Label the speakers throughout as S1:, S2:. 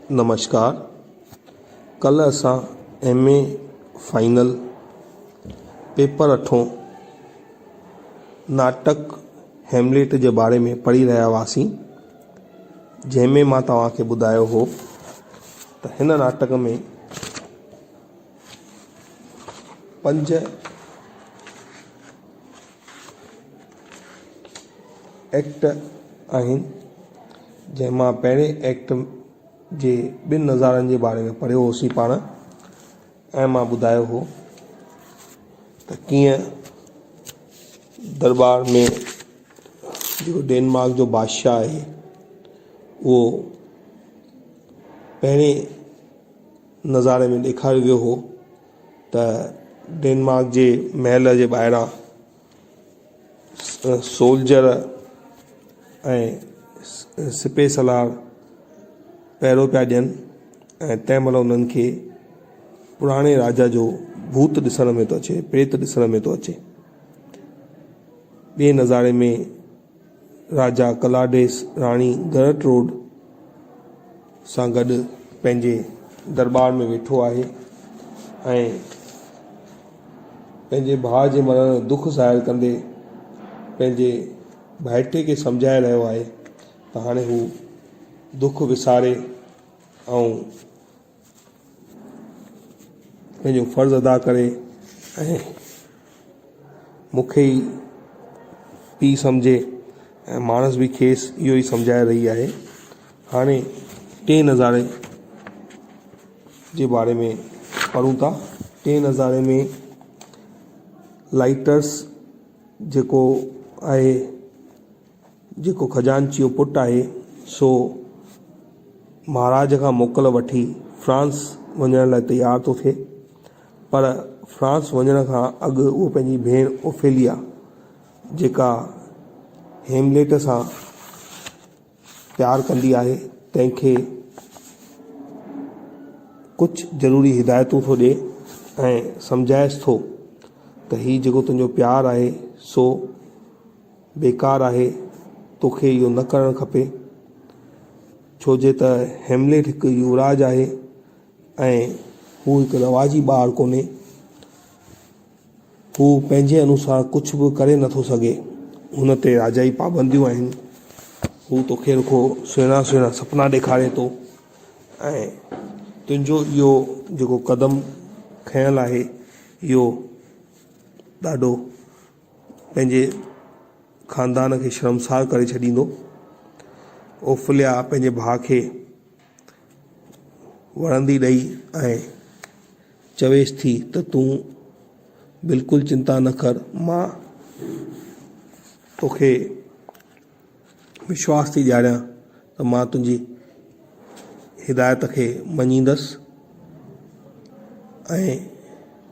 S1: نمشڪار ڪلهه اسان M A final paper اٺون ناٽڪ هيمليٽ جي باري ۾ پڙهي رهيا هئاسين جنهن ۾ مان توهان کي ٻڌايو هو ته هن ناٽڪ ۾ پنج ايڪٽ آهن جنهن مان پهرين ايڪٽ جي ٻن نظارن جي باري ۾ پڙهيو هوسين پاڻ ۽ مان ٻڌايو هو ته ڪيئن درٻار ۾ جيڪو ڊينمارڪ جو بادشاهه آهي اهو پهرين نظاري ۾ ڏيکاريو ويو هو ته ڊينمارڪ جي محل جي ٻاهران سولجر ۽ سپهه سالار پهرو پيا ڏين ۽ تنهن مهل انهن کي پراڻي راجا جو ڀوت ڏسڻ ۾ ٿو اچي پريت ڏسڻ ۾ ٿو اچي. ٻئي نظاري ۾ راجا ڪلاڊيس راڻي گرٽروڊ سان گڏ پنهنجي درٻار ۾ ويٺو آهي ۽ پنهنجي ڀاء جي مرڻ جو دک ظاهر ڪندي پنهنجي ڀائٽي کي سمجهائي رهيو آهي ته هاڻي هو دک وساري ۽ پنهنجو فرض ادا ڪري ۽ مون کي ئي پيء سمجهي ۽ ماڻس به کيس اهو ئي سمجهائي رهي آهي. هاڻي ٽئين نظاري جي باري ۾ پڙهون ٿا. ٽئين نظاري ۾ لائٽرس جيڪو آهي جيڪو خزانچي جو پٽ آهي سو مهاراج کان موڪل وٺي فرانس وڃڻ لاء تيار ٿو ٿئي پر فرانس وڃڻ کان اڳ اهو پنهنجي ڀيڻ اوفيليا جيڪا هيمليٽ سان پيار ڪندي آهي تنهن کي ڪجهه ضروري هدايتون ٿو ڏئي ۽ سمجهائيس ٿو ته هي جيڪو تنهنجو پيار آهي سو بيڪار آهي توکي اهو نه ڪرڻ کپي ڇو جي ته هيمليٽ هڪ يوراج آهي ۽ هو هڪ رواجي ٻار ڪونهي هو پنهنجي انوسار ڪجهه به ڪري نٿو سگهي. هن تي راجائي پابنديون آهن. هو توکي رڳو سهڻا سهڻا سپنا ڏيکاري ٿو ۽ تنهنجو اهو جيڪو قدم کنيل آهي اهو ڏاڍو پنهنجي خاندان کي شرمسار ڪري ڇڏيندو. اوفليا پنهنجي ڀاء کي وڻندي ڏئي ۽ چويس ٿي ته تون بلڪل چنتا نه ڪر مان توکي وشواس ٿي ڏياريان ته مان تنهنجي هدايت کي مڃيندس ۽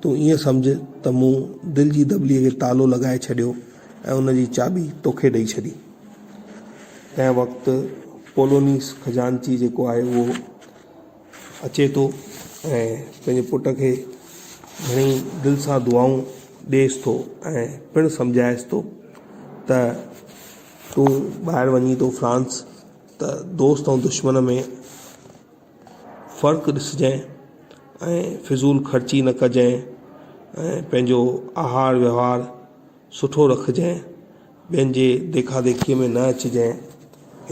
S1: تون ائين سمجهه ته مون دل جي دٻليء کي تالو لڳائي ڇڏيو ۽ ان جي چاٻي توکي ڏئي ڇڏي. تنهن وقت پولونيس خزانچي جيڪو آهي اهو اچي ٿو ۽ پنهنجي پٽ کي گهڻي دل سان دعائون ڏئيس ٿو ۽ پڻ سمجهائيس ٿو ته تون ٻاهر وڃين ٿو فرانس ته دوست ۽ دشمن ۾ فرق ڏسجانء ۽ فضول خرچي نه ڪجانء ۽ پنهنجو آهار وهنوار سٺو رکجانء ٻين جي ديکا ديکيء ۾ نه اچجانء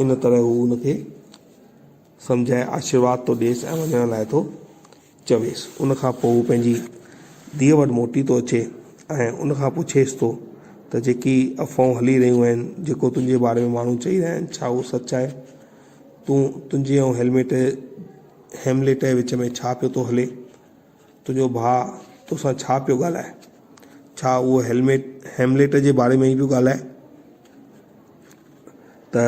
S1: ان طرح هو ان کي سمجهائي آشيرواد ٿو ڏيس ۽ وڃڻ لاء ٿو چويس. ان کان پوء هو پنهنجي ڌيء وٽ موٽي ٿو اچي ۽ ان کان پڇيس ٿو ته جيڪي افواهون هلي رهيون آهن، جيڪو تنهنجي باري ۾ ماڻهو چئي رهيا آهن، ڇا اهو سچ آهي؟ تون تنهنجي ۽ هيلميٽ هيمليٽ جي وچ ۾ ڇا پيو ٿو هلي؟ تنهنجو ڀاء توسان ڇا پيو ڳالهائي؟ ڇا اهو هيلميٽ هيمليٽ جي باري ۾ ئي پيو ڳالهائي؟ ته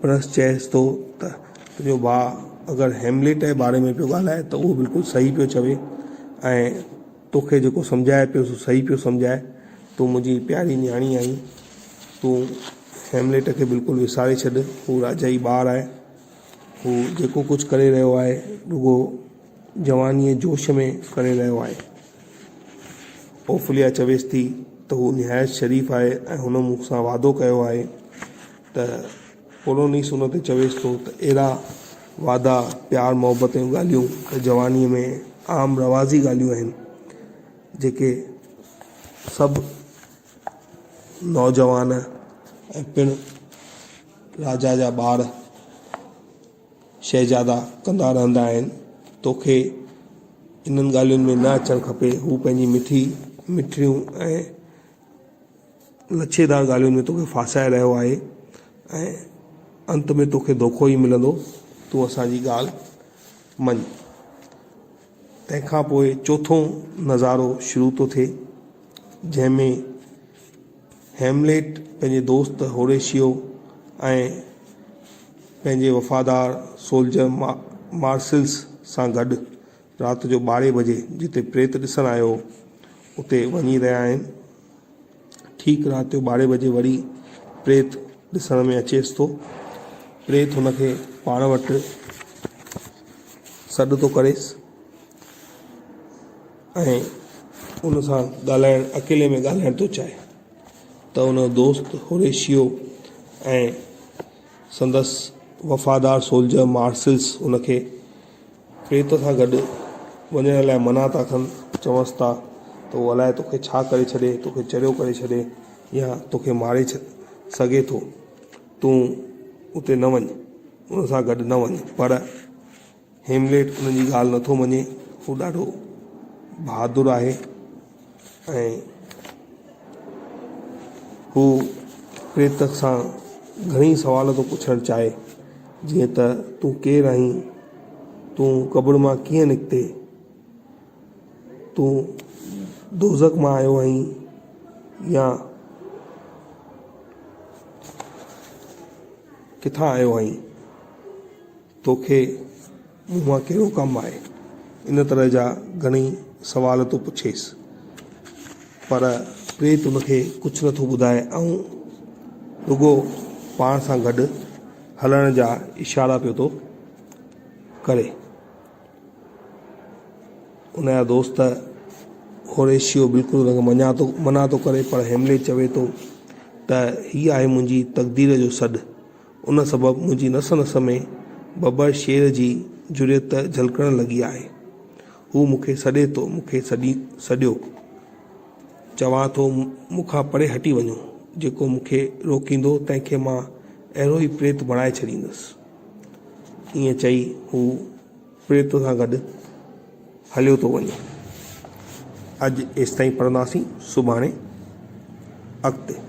S1: پڻس چئيس ٿو ته تنهنجو ڀاء اگر هيمليٽ جي باري ۾ پيو ڳالهائي ته اهو بلڪل صحيح پيو چوي ۽ توکي جيڪو سمجهائي پيو سو صحيح پيو سمجهائي تون منهنجي پياري نياڻي آهين تون هيمليٽ کي بلڪل وساري ڇڏ هو راجائي ٻار آهي هو جيڪو ڪجهه ڪري رهيو آهي رڳو جوانيء جوش ۾ ڪري رهيو آهي. اوفليا چويس ٿي ته هو نهايت شريف آهي ۽ هن مون سان وعدو ڪيو آهي ته پولونيس ان تي چويس ٿو ته اهڙا وعدا، پيار محبت جون ڳالهيون ته جوانيء ۾ عام رواجي ڳالهيون آهن، جيڪي سڀ نوجوان ۽ پڻ راجا جا ٻار شهزادا ڪندا رهندا آهن. توکي انهن ڳالهين ۾ نه اچڻ کپي. هو پنهنجي مٺي مٺڙيون ۽ لڇيدار ڳالهين ۾ توکي ڦاسائي رهيو آهي ۽ انت ۾ توکي دوکو ئي ملندو. تون اسان جي ڳالهه مڃ. تنهن کان پوء چوٿون نظارو شروع ٿو ٿئي، جنهن ۾ هيمليٽ پنهنجي دوست هوريشيو ۽ پنهنجي وفادار سولجر مارسلس سان گڏ رات جو ٻارهين بجي جتي پريت ڏسڻ آيو هو، اتي وڃي رهيا آهن. ٺيڪ رات جو ٻارهين بجي وري پريت ڏسڻ ۾ اچيس ٿو. پريت هن کي پاڻ وٽ سڏ ٿو ڪريس ۽ ان سان ڳالهائڻ اڪيلي ۾ ڳالهائڻ ٿو چاهي ته ان جو دوست هوريشيو ۽ سندس وفادار سولجر مارسلس هن کي پريت سان گڏ وڃڻ لاء منع ٿا ڪن، چونس ٿا ته هو الائي توکي ڇا ڪري ڇڏي، توکي چريو ڪري ڇڏي يا توکي ماري سگهي ٿو، تون اتي نه وڃ، ان سان گڏ نه وڃ. پر هيمليٽ انهن جي ڳالهه نٿو مڃي، هو ڏاڍو بهادر آهي ۽ هو پريت سان گهڻيئي سوال ٿو پڇڻ چاهي، جيئن ته تون ڪير آهين؟ تون قبر مان ڪيئن نڪتي؟ تون دوزخ مان آيو آهين يا ڪٿان آيو آهين؟ توکي مون مان ڪهڙو ڪم آهي؟ ان طرح جا گهڻئي سوال ٿو پڇيس، پر پريت هن کي ڪجهه نٿو ٻڌائي ۽ رڳو پاڻ سان گڏ هلڻ جا اشارا پيو ٿو ڪري. ان جا دوست هوريشيو بلڪل هن کي منع ٿو ڪري، پر هيمليٽ چوي ٿو ته هي آهي منهنجي تقدير جو سڏ. ان سبب منهنجي نس نس ۾ ببر شير جي جرئت جهلڪڻ لڳي آهي. هو مون کي سڏي ٿو، مون کي سڏيو. چوان ٿو مون کان پري هٽي وڃو. جيڪو مون کي روڪيندو تنهن کي مان اهڙو ئي پريت بڻائي ڇڏيندس. ائين چئي هو پريت سان گڏ هليو ٿو وڃي. اڄ ايستائين پڙهنداسين، سڀاڻي اڳتي.